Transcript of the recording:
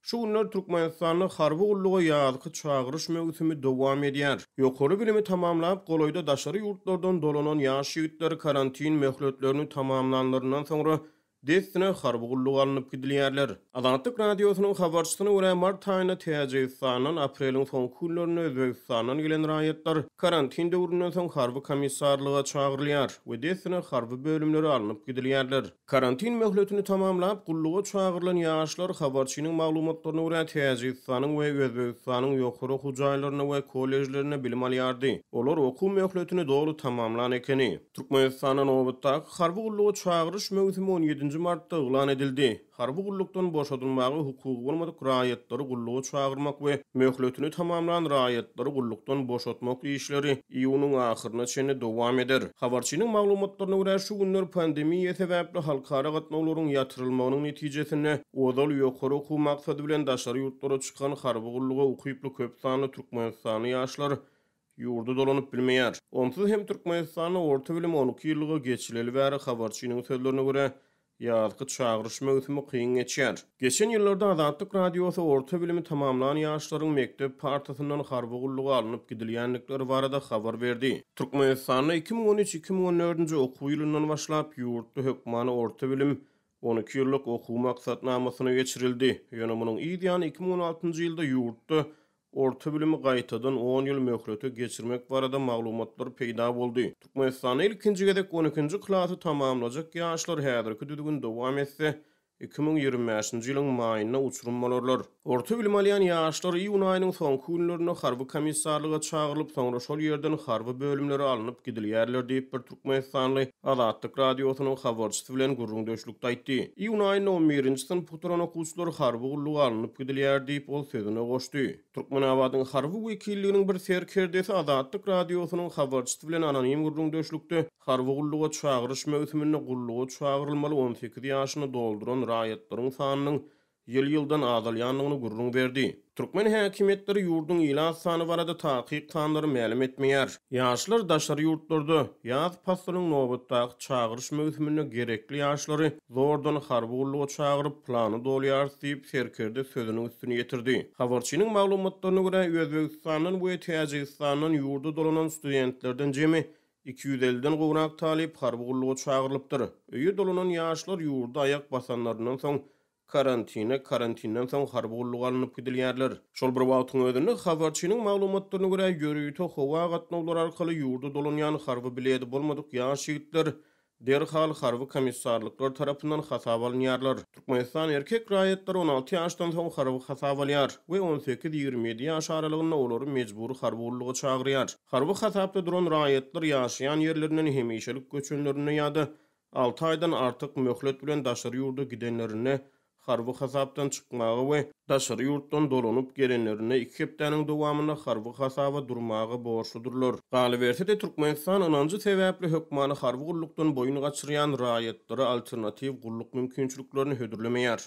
Şu günler Türkmenistanda harby gulluga ýazky çagyryş möwsümi dowam edýär. Ýokary bilimi tamamlap, golaýda daşary ýurtlardan dolanan ýaş ýigitler karantin möhletlerini tamamlanlaryndan soňra dessine harby gulluga alnyp gidilýärler. Azatlyk Radiosynyň habarçysyna görä, mart aýynda Täjigistandan, apreliň soňky günlerinde Özbegistandan gelen raýatlar karantin döwründen soň harby komissarlyga çagyrylýar we dessine harby bölümlere alnyp gidilýärler. Karantin möhletini tamamlap, gulluga çagyrylan ýaşlar, habarçynyň maglumatlaryna görä, Täjigistanyň we Özbegistanyň ýokary okuw jaýlarynda we kolležlerinde bilim alýardy. Olar okuw möhletini doly tamamlan ekeni. Türkmenistanda nobatdaky harby gulluga çagyryş möwsümi on ýedinji martda yglan edildi. Harby gullukdan boşadylmaga hukugy bolmadyk raýatlary gulluga çagyrmak we möhletini tamamlan raýatlary gullukdan boşatmak işleri iýunyň ahyryna çenli dowam eder. Habarçynyň maglumatlaryna görä, şu günler pandemiýa sebäpli halkara gatnawlaryň ýatyrylmagynyň netijesinde ozal ýokary okuw maksady bilen daşary ýurtlara çykan harby gulluga ukyply köp sanly türkmenistanly ýaşlar ýurda dolanyp bilmeýär. Onsuz hem Türkmenistanda orta bilim on iki ýyllyga geçileli bäri habarçynyň sözlerine görä, ýazky çagyryş möwsümi kyn geçýär. Geçen ýyllarda Azatlyk Radiosy orta bilimi tamamlan ýaşlaryň mekdep partasyndan harby gulluga alnyp gidilýändikleri barada habar berdi. Türkmenistanda 2013, 2014-nji okuw ýylyndan başlap ýurtda hökmany orta bilim 12 ýyllyk okuw maksatnamasyna geçirildi. Ýöne munuň yz ýany 2016-njy ýylda ýurtda Orta bilimi gaýtadan on ýyl möhlete geçirmek barada maglumatlar peýda boldy. Türkmenistanda ilkinji gezek on ikinji klasy tamamlajak ýaşlar häzirki düzgün dowam etse, 2025-nji ýylyň maýynda uçurym bolarlar. Orta bilim alýan ýaşlar iýun aýynyň soňky günlerinde harby komissarlyga çagyrylyp, soňra şol ýerden harby bölümlere alnyp gidilýärler diýip, bir türkmenistanly Azatlyk Radiosynyň habarçysy bilen gürrüňdeşlikde aýtdy. Iýun aýynda on birinji synpy gutaran okuwçylar harby gulluga alnyp gidilýär diýip, ol sözüne goşdy. Türkmenabadyň harby wekilliginiň bir serkerdesi Azatlyk Radiosynyň habarçysy bilen anonim gürrüňdeşlikde harby gulluga çagyryş möwsüminde gulluga çagyrylmaly 18 ýaşyny dolduran raýatlaryň sanynyň ýyl-ýyldan azalýandygyny gürrüň berdi. Türkmen häkimiýetleri ýurduň ilat sany barada takyk sanlary mälim etmeýär. Ýaşlar daşary ýurtlarda, ýaz paslynyň nobatdaky çagyryş möwsüminde gerekli ýaşlary zordan harby gulluga çagyryp, plany dolýarys diýip, serkerde sözüniň üstüni ýetirdi. Habarçynyň maglumatlaryna görä, Özbegistandan we Täjigistandan ýurda dolanan studentlerden jemi 250-den gowrak talyp harby gulluga çagyrylypdyr. Öýe dolanan ýaşlar ýurda aýak basanlaryndan soň karantine, karantinden soň harby gulluga alnyp gidilýärler. Şol bir wagtyň özünde, habarçynyň maglumatlaryna görä, ýörite howa gatnawlary arkaly ýurda dolanýan harby biledi bolmadyk ýaş ýigitler derhal harby komissarlyklar tarapyndan hasaba alynýarlar. Türkmenistan erkek raýatlary 16 ýaşdan soň harby hasaba alýar we 18-27 ýaş aralygynda olary mejbury harby gulluga çagyrýar. Harby hasapda duran raýatlar ýaşaýan ýerlerinden hemişelik göçenlerinde ýa-da alty aýdan artyk möhlet bilen daşary ýurda gidenlerinde harby hasapdan çykmaga we daşary ýurtdan dolanyp gelenlerinde iki hepdäniň dowamynda harby hasaba durmaga borçludyrlar. Galyberse-de, Türkmenistan ynanjy sebäpli hökmany harby gullukdan boýun gaçyrýan raýatlara alternatiw gulluk mümkinçiliklerini hödürlemeýär.